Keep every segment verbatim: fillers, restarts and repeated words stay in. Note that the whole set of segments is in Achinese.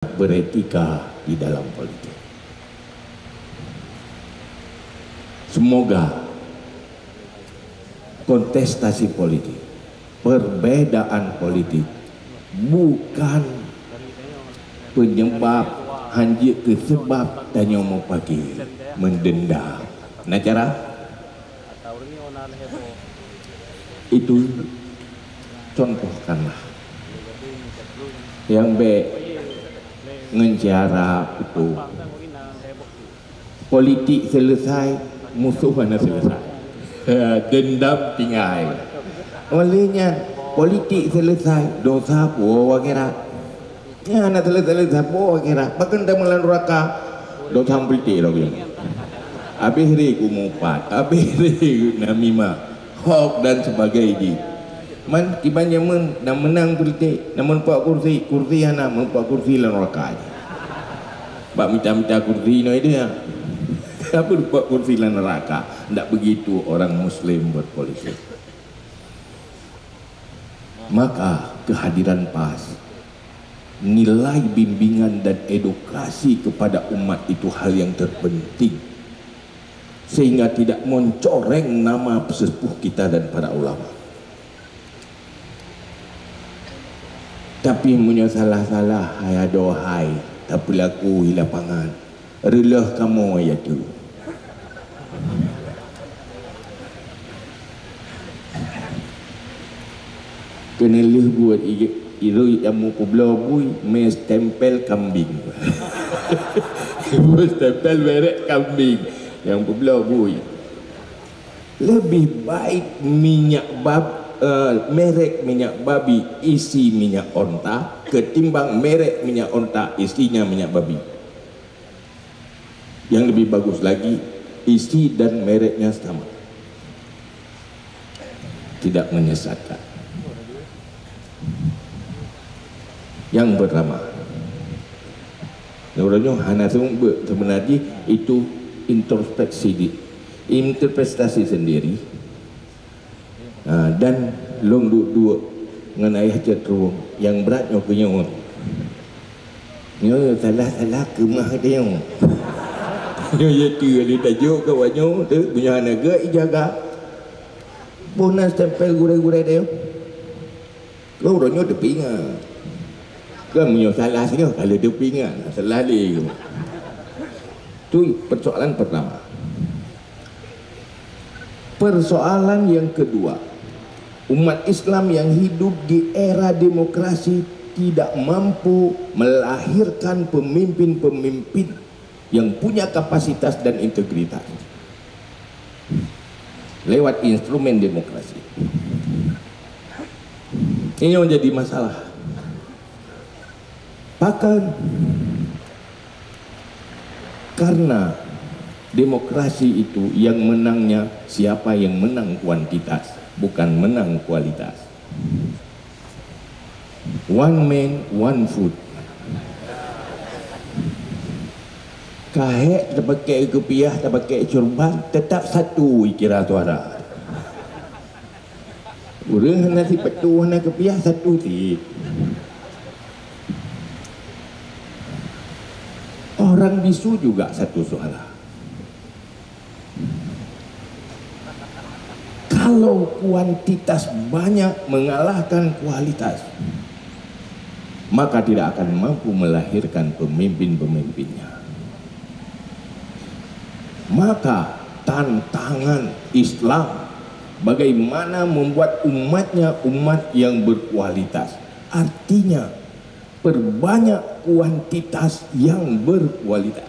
beretika di dalam politik. Semoga kontestasi politik, perbedaan politik bukan penyebab, hanjeuet keu sebab tanyoe mupakè meudendam. Na cara? Itu contohkanlah. Nyang bèk ngon cara itu. Politik selesai, musoh hana selesai. Dendam tinggai. Oleh nyan, politik selesai, dosa puwoe u akhirat. Nyan hana selesai-selesai, puwoe u akhirat. Pakon tameulang nuraka, dosa politik lagi. Habéh ré ku mupat, habéh ré namimah, hoax dan sebagainya. Man, kiban jameun na meunang politik, na meureumpok kursi, kursi hana, meureumpok kursi lam nuraka. Bak mita-mita kursi nyoe dia. Apa meureumpok kursi lam nuraka? Ndak begitu orang muslim berpolitik. Maka kehadiran pas, nilai bimbingan dan edukasi kepada umat itu hal yang terpenting. Sehingga tidak mencoreng nama sesepuh kita dan para ulama. Tapi meunyoe salah-salah, hai adohai, tapeulaku i lapangan, reuloh kamoe yaitu. Keuneulheueh buet i-, irui nyang meupubloe bui, mé stempel kambing. Mé stempel merek kambing nyang publoe bui. Lebih baik minyak bab-, eh, merek minyak babi isi minyak onta ketimbang merek minyak onta isinya minyak babi. Yang lebih bagus lagi, isi dan mereknya sama. Tidak menyesatkan. Yang pertama, uroe nyoe hana seumeubeuet, sebenarnya itu introspeksi di-, introspeksi sendiri. Ha, dan lôn duek-duek ngon ayah cot rueng nyang brat nyoe keu nyoe. Nyoe salah-salah keumah teuh nyoe. Nyoe ya tu lé tajok ka awak nyoe tu, meunyoe hana geuijaga. Boh na stempel gurée-gurée teuh nyoe. Keu uroe nyoe teupingat. Kan meunyoe salah singoh ka lheueh teupingat, salah lé. Tu persoalan pertama. Persoalan yang kedua, umat Islam yang hidup di era demokrasi tidak mampu melahirkan pemimpin-pemimpin yang punya kapasitas dan integritas lewat instrumen demokrasi. Ini yang jadi masalah. Bahkan karena demokrasi itu yang menangnya siapa yang menang kuantitas, bukan menang kualitas. One man, one food. Ka hék tapakai kupiah, tapakai curban, tetap satu ikira suara. Ureuëng hana sipeutu, hana kupiah, satu cit. Orang bisu juga satu suara. Kalau kuantitas banyak mengalahkan kualitas, maka tidak akan mampu melahirkan pemimpin-pemimpinnya. Maka tantangan Islam bagaimana membuat umatnya umat yang berkualitas. Artinya, perbanyak kuantitas yang berkualitas.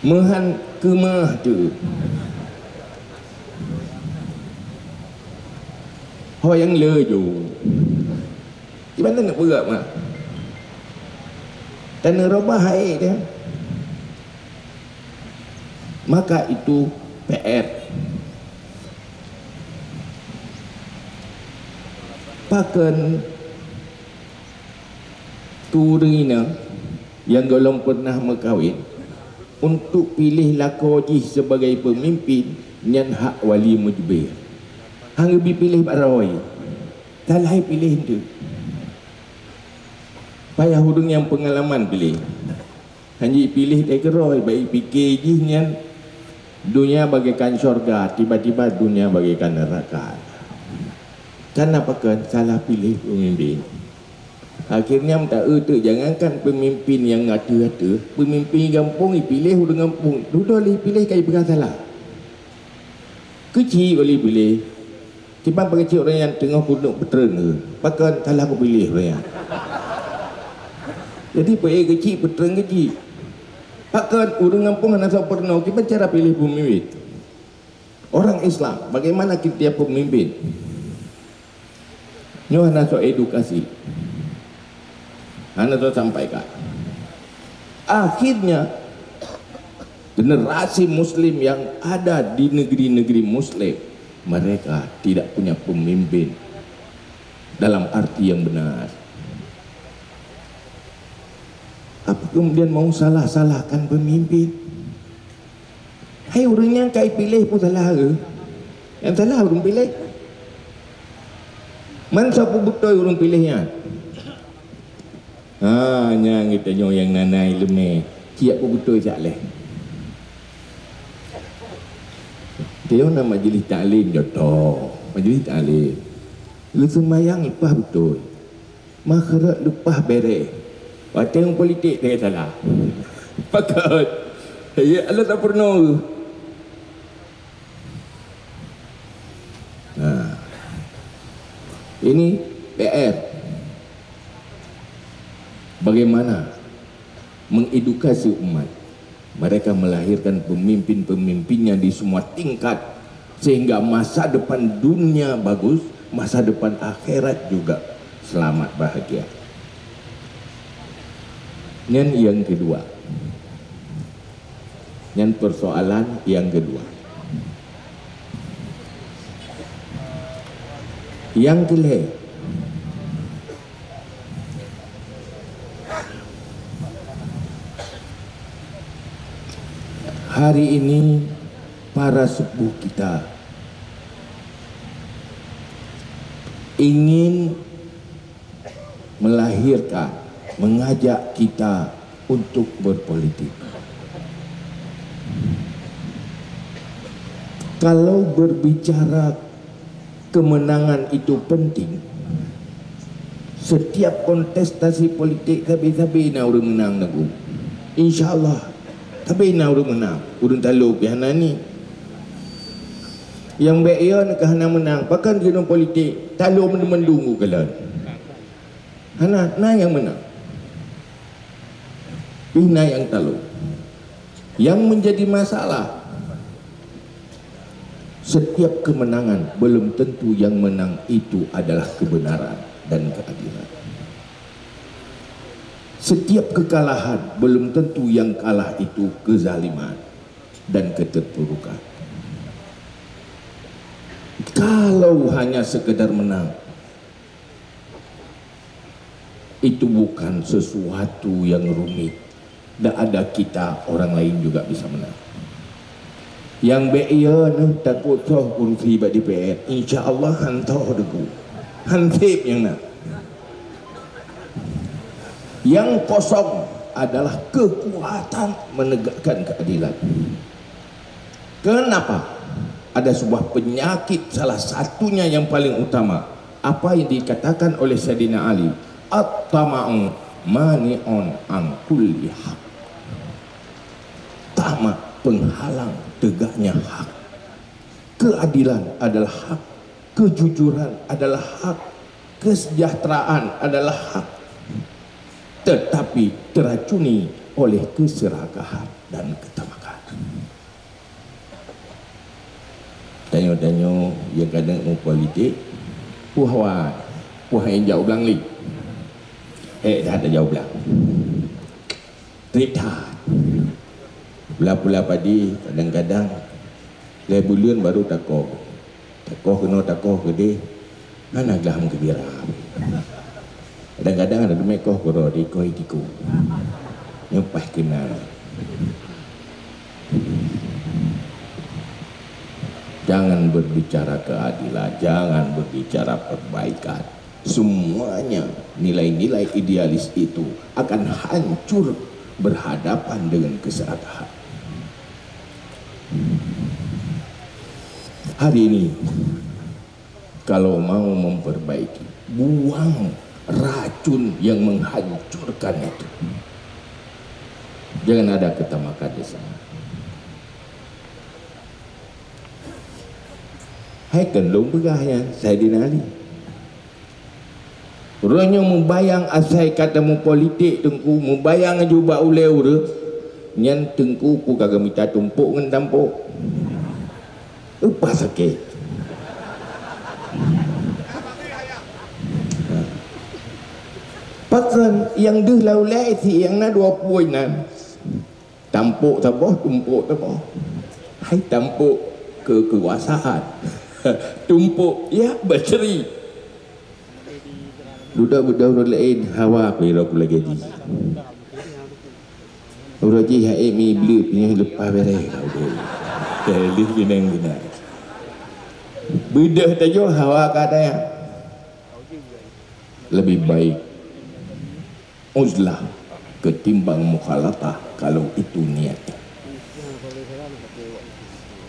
Meuhan keumah tu. Ho nyang le ju. Di mana nak berak mah? Tanah robah hai dia. Maka itu P R. Pakon keu ureuëng inong nyang gohlom pernah meukawen untuk piléh lakoe jih sebagai peumimpin, nyan hak wali mujbir. Hana geubi piléh bak droe. Salah piléh tu. Payah ureuëng nyang peungalaman piléh. Hana jipiléh teukeurôi, bak jipike jih nyan donya bagaikan syurga, tiba-tiba donya bagaikan neraka. Kana pakon salah piléh peumimpin. Akhirnya meuta-eu teuk, jangankan peumimpin nyang ateueh-ateueh, peumimpin gampông jipiléh ureuëng gampông, dudoe lé jipiléh ka jipeugah salah. Keuchik oleh piléh, kiban pakeuchik ureuëng nyan teungoh keuneuk peutreun, pakon salah kupiléh ureuëng nyan. Jadi peuék keuchik peutreun keuchik. Pakon ureuëng gampông hana soe peurunoe, kiban cara piléh peumimpin. Orang Islam, bagaimana kita pemimpin? Nyoe hana soe edukasi, hana soe sampaikan. Akhirnya generasi Muslim yang ada di negeri-negeri Muslim, mereka tidak punya pemimpin dalam arti yang benar. Apa kemudian mau salah-salahkan pemimpin? Hai ureuëng nyang ka jipiléh pun salah ke? Nyang salah ureuëng piléh. Man soe peubeutôi ureuëng piléh nyan? Ha, nyang geutanyoe nyang nanai leumé, siap peubeutôi sak leh. Tanyoe na majlis taklim joto, majlis taklim. Geuseumayang leupah beutôi. Makhraj leupah béreh. Watée ngon politik teuka salah. Pakon? Ya Allah tak pernah. Nah. Ini P R. Bagaimana mengedukasi umat? Mereka melahirkan pemimpin-pemimpinnya di semua tingkat, sehingga masa depan dunia bagus, masa depan akhirat juga selamat bahagia. Nyan yang kedua. Nyan persoalan yang kedua. Yang kelhée, hari ini para sepuh kita ingin melahirkan, mengajak kita untuk berpolitik. Kalau berbicara kemenangan itu penting, setiap kontestasi politik sabe-sabe na ureuëng meunang, Teungku. Insya Allah, sabe na ureuëng meunang. Ureuëng talo pih hana ni. Nyang bék yo na ka hana meunang, pakon keuneuk politik, talo mendung-mendung u kalon. Hana, na nyang meunang. Pih na nyang talo. Yang menjadi masalah, setiap kemenangan belum tentu yang menang itu adalah kebenaran dan keadilan. Setiap kekalahan belum tentu yang kalah itu kezaliman dan keterpurukan. Kalau hanya sekedar menang, itu bukan sesuatu yang rumit. Dan ada kita, orang lain juga bisa menang. Nyang bék yo neuh takot soh kursi bak D P R, insya Allah han soh, Teungku. Han sép nyang na. Yang kosong adalah kekuatan menegakkan keadilan. Kenapa? Ada sebuah penyakit, salah satunya yang paling utama. Apa yang dikatakan oleh Saidina Ali, "At-tama'u mani'un an kulli haq." Tamak penghalang tegaknya hak. Keadilan adalah hak, kejujuran adalah hak, kesejahteraan adalah hak, tetapi teracuni oleh keserakahan dan ketamakan. Tanyoe-tanyoe nyang ka deungoe politik, puih wan, puih nyang jak u blang lé. Eh, dah tajak u blang. Trép that. Pula-pula padi, kadang-kadang lhèe buleuen baru takoh. Takoh keunoe, takoh keudeh, hana glah meukeubira. Kadang-kadang na teumé koh keudroe, dikoh i tiku. Nyoe paih keunan. Jangan berbicara keadilan, jangan berbicara perbaikan. Semuanya nilai-nilai idealis itu akan hancur berhadapan dengan keserakahan. Hari ini, kalau mau memperbaiki, buang racun yang menghancurkan itu. Jangan ada kita makan di sana. Hai kan lôn peugah nyan, Saidina Ali. Uroe nyoe mubayang asai ka tameupolitik Teungku, mubayang aju bak ulée ureuëng, nyan Teungku ku ka geumita tumpok ngon tampok. Upah sakét. Pakon nyang deuh lam ulée si nyang na dua pue nan. Tampok saboh, tumpok saboh. Hai tampok keukuasaan. Tumpok ya bateri. Dudoe beudôh ureuëng laén hawa pih lom lagée jih. Uroe jih hai mi bleuet nyoe leupah bereh. Jadi gineng-gineng. Beudôh tajoe hawa ka daya. Lebih baik uzlah ketimbang mukhalatah kalau itu niatnya.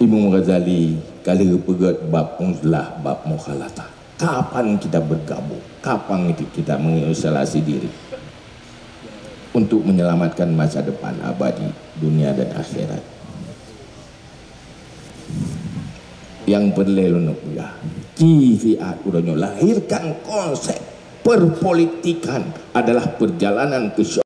Imam Ghazali ka lheueh peugét bab uzlah, bab mukhalatah. Kapan kita bergabung? Kapan itu kita mengisolasi diri untuk menyelamatkan masa depan abadi dunia dan akhirat? Nyang peureulée lôn peugah, ci siat uroe nyoe lahirkan konsep perpolitikan adalah perjalanan ke